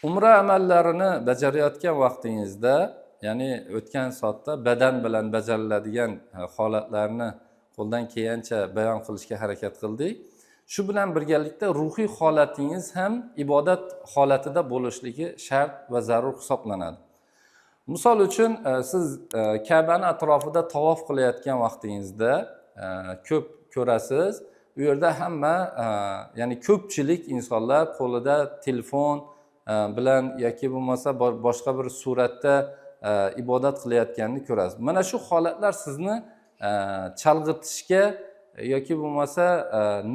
Umra amallarini bajarayotgan vaqtingizda, ya'ni o'tgan soatda badan bilan bajariladigan holatlarni qo'ldan kelgancha bayon qilishga harakat qildik. Shu bilan birgalikda ruhiy holatingiz ham ibodat holatida bo'lishligi shart va zarur hisoblanadi. Misol uchun, siz Kabani atrofida tavof qilayotgan vaqtingizda ko'p ko'rasiz, u yerda hamma, ya'ni ko'pchilik insonlar qo'lida telefon bilan yoki bo'lmasa boshqa bir suratda ibodat qilayotganini ko'rasiz. Mana shu holatlar sizni chalg'itishga yoki bo'lmasa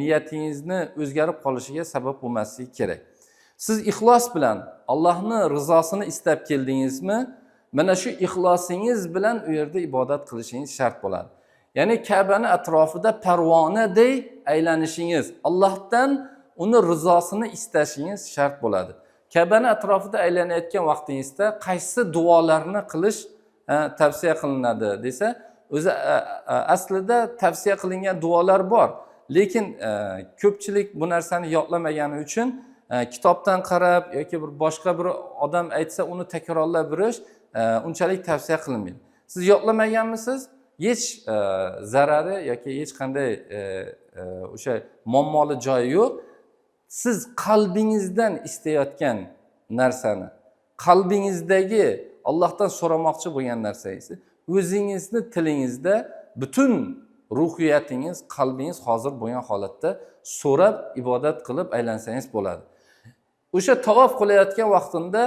niyatingizni o'zgarib qolishiga sabab bo'lmasligi kerak. Siz ixlos bilan Allohni rizosini istab keldingizmi, mana shu ixlosingiz bilan u yerda ibodat qilishingiz shart bo'ladi. Ya'ni Kabani atrofida parvonaday aylanishingiz, Allohdan uni rizosini istashingiz shart bo'ladi. Kabani atrofida aylanayotgan vaqtingizda qaysi duolarni qilish tavsiya qilinadi desa, o'zi aslida tavsiya qilingan duolar bor, lekin ko'pchilik bu narsani yodlamagani uchun kitobdan qarab yoki bir boshqa bir odam aytsa, uni takrorlab berish unchalik tavsiya qilinmaydi. Siz yodlamaganmisiz, hech zarari yoki hech qanday o'sha muammoli joyi yo'q. Siz qalbingizdan istayotgan narsani, qalbingizdagi Allohdan so'ramoqchi bo'lgan narsangizni o'zingizni tilingizda, butun ruhiyatingiz, qalbingiz hozir bo'lgan holatda so'rab, ibodat qilib aylansangiz bo'ladi. O'sha tavof qilayotgan vaqtimda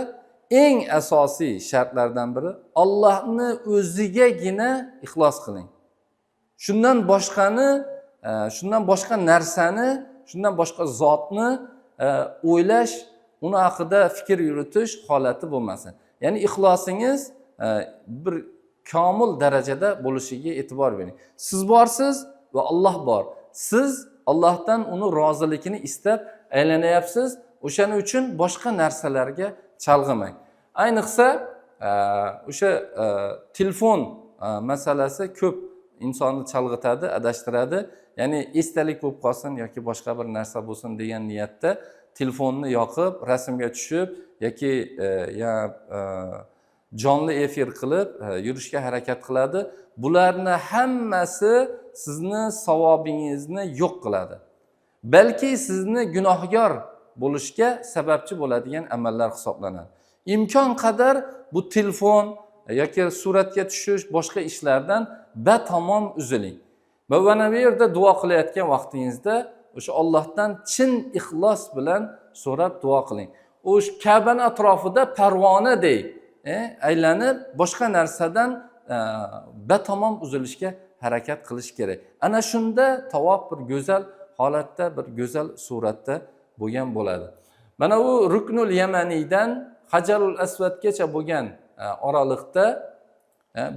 eng asosiy shartlardan biri: Allohni o'zigagina ixlos qiling. Shundan boshqani, shundan boshqa narsani, shundan boshqa zotni o'ylash, uni haqida fikr yuritish holati bo'lmasin. Ya'ni ixlosingiz bir komil darajada bo'lishiga e'tibor bering. Siz borsiz va Alloh bor. Siz Allohdan uni roziligini istab aylanyapsiz. O'shaning uchun boshqa narsalarga chalg'imang. Ayniqsa o'sha telefon masalasi ko'p insonni chalg'itadi, adashtiradi. Ya'ni esdalik bo'lib qolsin yoki boshqa bir narsa bo'lsin degan niyatda telefonni yoqib, rasmga tushib yoki jonli efir qilib yurishga harakat qiladi. Bularni hammasi sizni savobingizni yo'q qiladi, balki sizni gunohkor bo'lishga sababchi bo'ladigan amallar hisoblanadi. Imkon qadar bu telefon yoki suratga tushish, boshqa ishlardan batamom uziling va mana bu yerda duo qilayotgan vaqtingizda o'sha Ollohdan chin ixlos bilan so'rab duo qiling. O'sha Kabani atrofida parvonaday aylanib, boshqa narsadan batamom uzilishga harakat qilish kerak. Ana shunda tavof bir go'zal holatda, bir go'zal suratda bo'lgan bo'ladi. Mana u Ruknul Yamaniydan Hajarul Asvadgacha bo'lgan oraliqda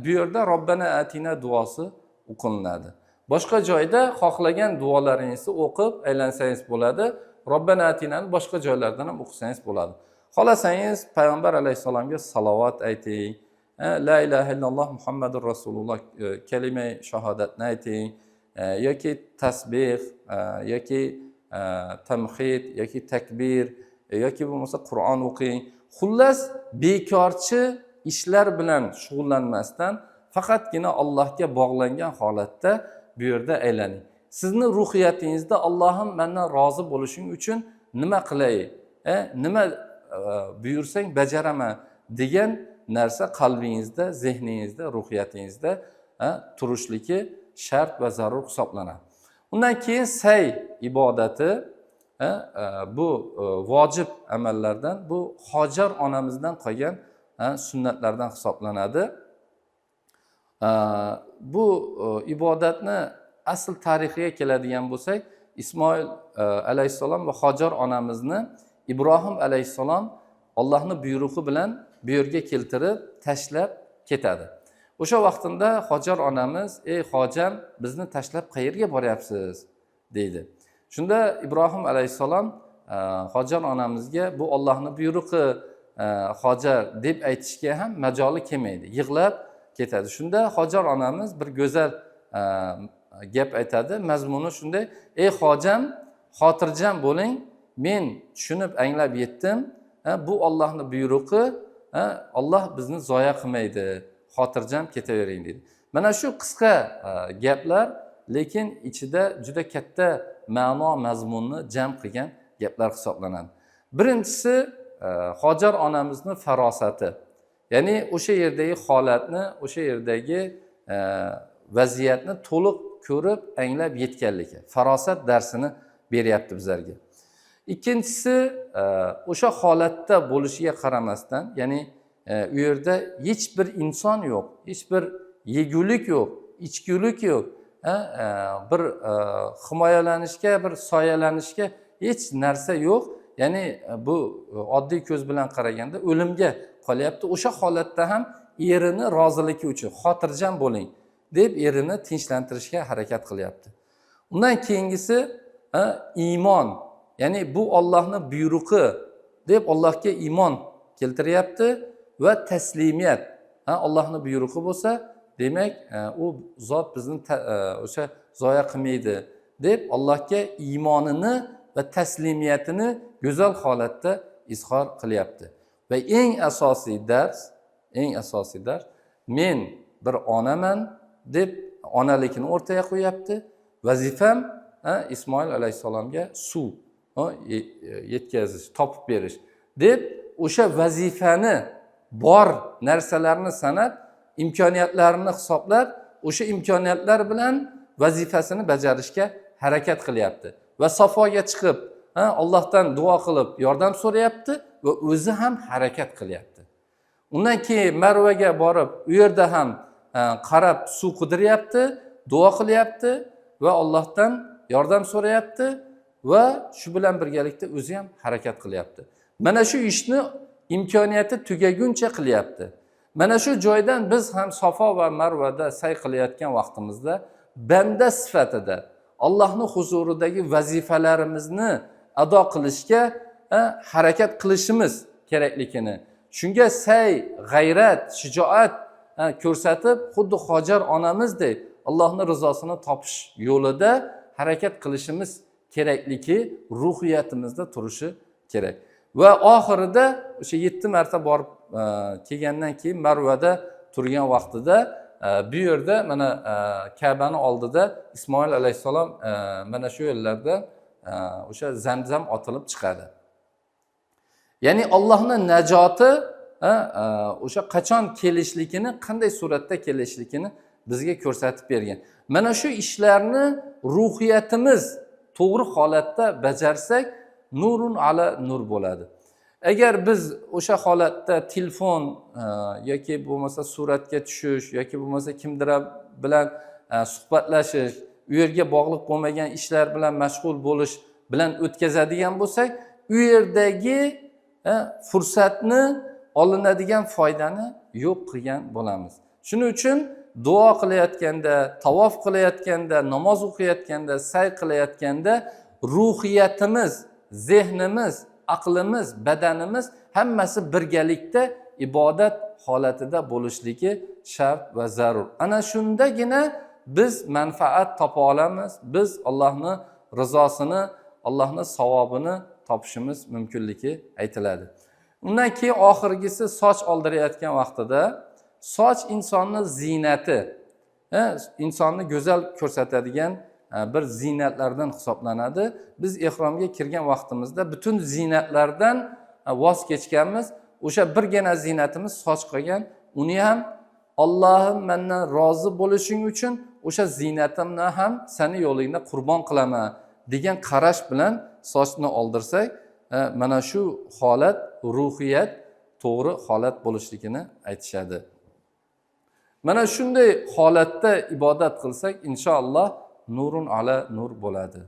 bu yerda "Robbana atina" duosi o'qilinadi. Boshqa joyda xohlagan duolaringizni o'qib aylansangiz bo'ladi. "Robbana atinani" boshqa joylardan ham o'qisangiz bo'ladi. Xohlasangiz, payg'ambar alayhissalomga salovat ayting, "La ilaha illalloh, Muhammadur rasululloh" kalimai shahodatni ayting yoki tasbeh yoki tamhid yoki takbir yoki bo'lmasa Qur'on o'qing. Xullas, bekorchi ishlar bilan shug'ullanmasdan, faqatgina Allohga bog'langan holatda bu yerda aylaning. Sizni ruhiyatingizda "Allohim, mandan rozi bo'lishing uchun nima qilay, nima buyursang bajaraman" degan narsa qalbingizda, zehningizda, ruhiyatingizda turishligi shart va zarur hisoblanadi. Undan keyin say ibodati, bu vojib amallardan, bu Hojar onamizdan qolgan sunnatlardan hisoblanadi. Bu ibodatni asl tarixiga keladigan bo'lsak, Ismoil alayhissalom va Hojar onamizni Ibrohim alayhissalom Ollohni buyrug'i bilan bu yerga keltirib tashlab ketadi. O'sha vaqtida Hojar onamiz: "Ey hojam, bizni tashlab qayerga boryapsiz?" deydi. Shunda Ibrohim alayhissalom Hojar onamizga "Bu Ollohni buyrug'i, Hojar" deb aytishga ham majoli kelmaydi, yig'lab ketadi. Shunda Hojar onamiz bir go'zal gap aytadi. Mazmuni shunday: "Ey hojam, xotirjam bo'ling, men tushunib, anglab yetdim. Bu Ollohni buyrug'i, Olloh bizni zoya qilmaydi, xotirjam ketavering deydi. Mana shu qisqa gaplar, lekin ichida juda katta ma'no mazmunni jam qilgan gaplar hisoblanadi. Birinchisi Hojar onamizni farosati, ya'ni o'sha yerdagi holatni, o'sha yerdagi vaziyatni to'liq ko'rib, anglab yetganligi, farosat darsini beryapti bizlarga. Ikkinchisi o'sha holatda bo'lishiga qaramasdan, ya'ni u yerda hech bir inson yo'q, hech bir yegulik yo'q, ichgulik yo'q, bir himoyalanishga, bir soyalanishga hech narsa yo'q. Ya'ni bu oddiy ko'z bilan qaraganda o'limga qolyapti. O'sha holatda ham erini roziligi uchun xotirjam bo'ling deb erini tinchlantirishga harakat qilyapti. Undan keyingisi iymon, ya'ni bu Ollohni buyrug'i deb Allohga iymon keltiryapti va taslimiyat. Allohni buyrug'i bo'lsa, demak u zot bizni o'sha zoya qilmaydi deb Allohga iymonini va taslimiyatini go'zal holatda izhor qilyapti. Va eng asosiy dars, eng asosiy dars, men bir onaman deb onalikni o'rtaga qo'yapti. Vazifam Ismoil alayhissalomga suv yetkazish, topib berish deb o'sha vazifani, bor narsalarni sanab, imkoniyatlarini hisoblab, o'sha imkoniyatlar bilan vazifasini bajarishga harakat qilyapti. Va Safoga chiqib, Allohdan duo qilib yordam so'rayapti va o'zi ham harakat qilyapti. Undan keyin Marvaga borib, u yerda ham qarab suv qidiryapti, duo qilyapti va Allohdan yordam so'rayapti va shu bilan birgalikda o'zi ham harakat qilyapti. Mana shu ishni imkoniyati tugaguncha qilyapti. Mana shu joydan biz ham Safo va Marvada say qilayotgan vaqtimizda banda sifatida Allohning huzuridagi vazifalarimizni ado qilishga harakat qilishimiz kerakligini, shunga say g'ayrat, shijoat ko'rsatib, xuddi Hojar onamizdek Allohning rizosini topish yo'lida harakat qilishimiz kerakligi ruhiyatimizda turishi kerak. Va oxirida o'sha 7 marta borib kelgandan keyin Marvada turgan vaqtida bu yerda mana Ka'bani oldida Ismoil alayhissalom mana shu yerlarda o'sha zamzam otilib chiqadi. Ya'ni Allohning najoti o'sha qachon kelishligini, qanday suratda kelishligini bizga ko'rsatib bergan. Mana shu ishlarni ruhiyatimiz to'g'ri holatda bajarsak, nurun ala nur bo'ladi. Agar biz o'sha holatda telefon yoki bo'lmasa suratga tushish yoki bo'lmasa kimdir bilan suhbatlashish, u yerga bog'liq bo'lmagan ishlar bilan mashg'ul bo'lish bilan o'tkazadigan bo'lsak, u yerdagi fursatni, olinadigan foydani yo'q qilgan bo'lamiz. Shuning uchun duo qilayotganda, tavof qilayotganda, namoz o'qiyotganda, say qilayotganda ruhiyatimiz, zehnimiz, aqlimiz, badanimiz hammasi birgalikda ibodat holatida bo'lishligi shart va zarur. Ana shundagina biz manfaat topa olamiz, biz Allohning rizosini, Allohning savobini topishimiz mumkinligi aytiladi. Undan keyin oxirgisi soch oldirayotgan vaqtida soch insonni ziynati, insonni go'zal ko'rsatadigan bir ziynatlardan hisoblanadi. Biz ehromga kirgan vaqtimizda butun ziynatlardan voz kechganmiz. O'sha birgina ziynatimiz soch qolgan. Uni ham Allohim mendan rozi bo'lishing uchun o'sha ziynatimni ham seni yo'lingda qurbon qilaman degan qarash bilan sochni oldirsak, mana shu holat ruhiyat to'g'ri holat bo'lishligini aytishadi. Mana shunday holatda ibodat qilsak, inshaalloh nurun ala nur bo'ladi.